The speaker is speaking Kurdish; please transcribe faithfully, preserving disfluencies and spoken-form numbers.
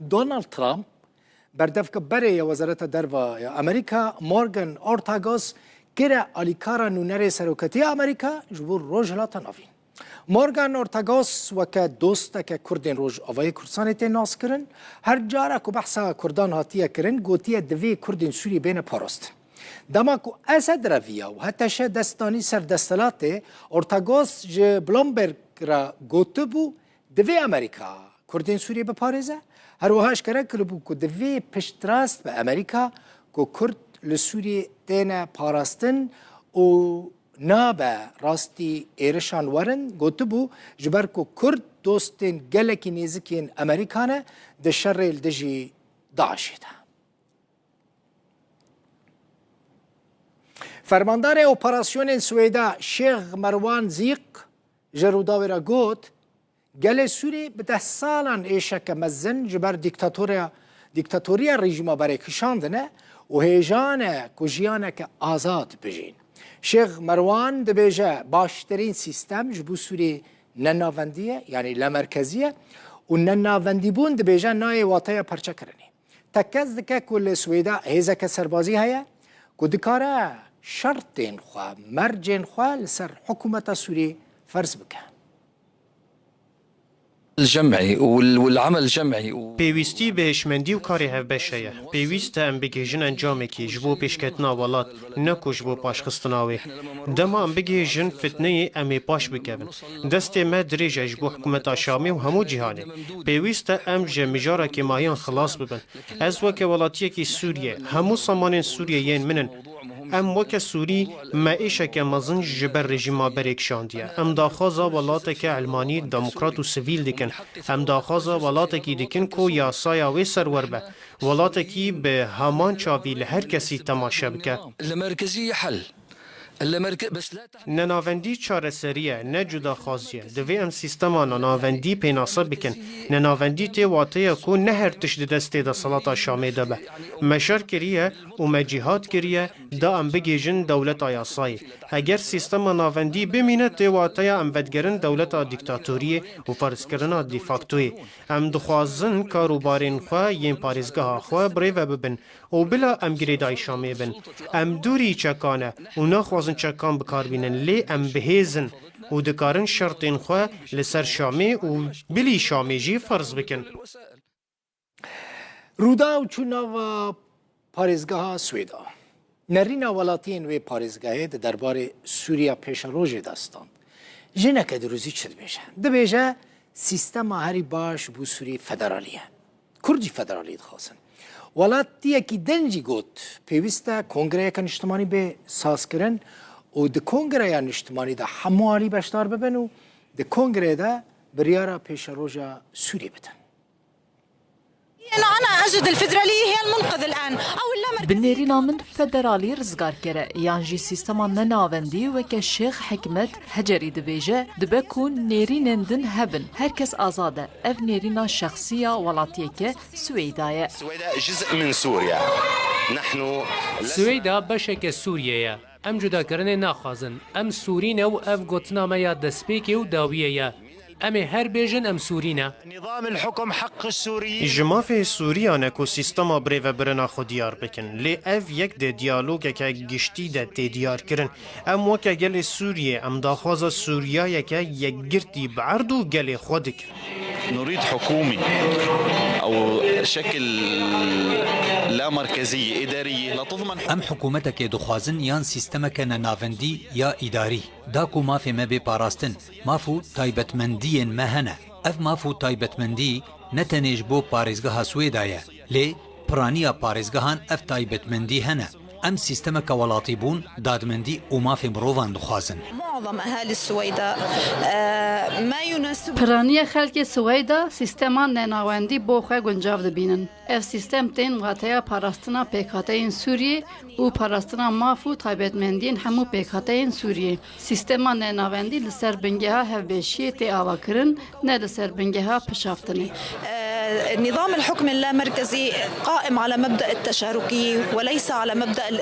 Donald Trump berdevka berê ya Wezareta Derve ya Amerîka, Morgan Ortagus, kire alîkara nûnerê seroketiya Amerîka ji bo Rojhilata Navîn. Morgan Ortagus weke dosteke Kurdên Rojavayê Kurdistanê tê naskirin. Her cara ku behsa Kurdan hatiye kirin, gotiye divê Kurdên Sûrî bêne parastin. Dema ku Esed reviya û H T Ş dest danî ser desthilatê, Ortagus ji Bloomberg re gotibû, divê Amerîka Kurdên Sûriyê biparêze. Her wiha eşkere kiribû ku divê piştrast be Amerîka ku Kurd li Sûriyê têne parastin û nabe rastî êrişan werin. Gotibû, ji ber ku Kurd dostên gelekî nêzikên Amerîka ne di şerê li dijî DAIŞê de. Fermandarê operasyonên Swêda Şêx Merwan Zîq ji Rûdawê re got, gelê Sûrî bi deh salan êşeke mezin ji ber dîktatoriya, dîktatoriya rejîma berê kişandine û hêjan e ku jiyaneke azad bijîn. Şêx Merwan dibêje, baştirîn sîstem ji bo Sûrî nenavendî ye, yanî lemerkezî ye û nenavendîbûn dibêje nayê wateya parçekirinê. Tekez dike ku li Swêda hêzeke serbazî heye ku dikare şertên xwe, mercên xwe li ser hikûmeta Sûrî ferz bike. الجمعي وال-، والعمل الجمعي و- Pêwîstî bi hişmendî û karê hevbeş heye. Pêwîst e em bigihîjin encamekê ji bo pêşketina welat, ne ku ji bo paşxistina wê. Dema em bigihîjin fitneyê, em ê paş bikevin. Destê me dirêj e ji bo hikûmeta Şamê û hemû cîhanê. Pêwîst e em ji mijara kêmahiyan xilas bibin. Ez weke welatiyekî Sûriyê, hemû samanên Sûriyê yên min in. Em weke Sûrî, me êşeke mezin ji ber rejîma berê kişandiye. Em daxwaza welateke elmanî, demokrat û sivîl dikin. Em daxwaza welatekî dikin ku yasaya wê serwer be. Welatekî bi heman çavî li her kesî temaşe bike. اللامركزية حل. اللامرك-، بس لا تعني Nenavendî çareserî ye, ne cudaxwazî ye. Divê em sîstema nenavendî pênase bikin. Nenavendî tê wateya ku ne her tişt di destê desthilata Şamê de be. Me şer kiriye û me cîhad kiriye, da em bigihîjin dewleta yasayê. Eger sîstema navendî bimîne, tê wateya em vedigerin dewleta dîktatoriyê û ferzkirina dîfaktoyê. Em dixwazin kar û barên xwe yên parêzgeha xwe birêve bibin û bila em girêdayî Şamê bin. Em dûrî çekan e û naxwazin çekan bi kar bînin, lê em bi hêz in û dikarin şertên xwe li ser Şamê û bilî Şamê jî ferz bikin. Rûdaw çû nava parêzgeha Swêda. Nerîna welatiyên wê parêzgehê di derbarê Sûriya pêşerojê de stand. Jineke Dirûzî çi dibêje? Dibêje, sîstema herî baş bo Sûrî federalî ye. Kurd jî federalî dixwazin. Welatiyekî din jî got, pêwîst e kongreyeke niştimanî bê sazkirin û di kongreya niştimanî de hemû alî beşdar bibin û di kongreyê de biryara pêşeroja Sûrî bidin. أنا أجد الفيدرالية هي المنقذ الآن، أو اللامركزية. Bi nêrîna min federalî rizgarker e, yan jî sîstema nenavendî weke Şêx Hikmet Hecerî dibêje, dibe ku nêrînên din hebin, her kes azad e. Ev nêrîna şexsî ya welatiyeke Swêda ye. السويداء جزء من سوريا. نحن لسنا Swêda beşeke Sûriyê ye. Em cudakirinê naxwazin. Em Sûrî ne û ev gotina me ya destpêkê û dawiyê ye. Em ê her bêjin em Sûrî ne. نظام الحكم حق السوريين. Ji mafê Sûriyan e ku sîstema birêvebirina xwe diyar bikin. Lê ev yek dê diyalogeke giştî de tê diyarkirin. Em weke gelê Sûriyê, em daxwaza Sûriyayeke yekgirtî bi erd û gelê xwe dikin. نريد حكومة أو شكل لا مركزية إدارية لتضمن حكم Em hikûmetekê dixwazin yan sîstemeke nenavendî ya îdarî, da ku mafê me bê parastin, maf û taybetmendiyên me hene. Ev maf û taybetmendî ne tenê ji bo parêzgeha Swêda ye, lê piraniya parêzgehan ev taybetmendî hene. Em sîstemeke welatîbûn, dadmendî û mafê mirovan dixwazin. معظم أهالي السويداء، آه، ما يناسب Piraniya xelkê Swêda sîstema nenawendî bo xwe guncav dibînin. Ev sîstem tên wateya parastina pêkhateyên Sûriyê û parastina maf û taybetmendiyên hemû pêkhateyên Sûriyê. Sîstema nenavendî li ser bingeha hevbeşiyê tê avakirin, ne li ser bingeha pişaftinê. آه، نظام الحكم اللامركزي قائم على مبدأ التشاركية وليس على مبدأ ال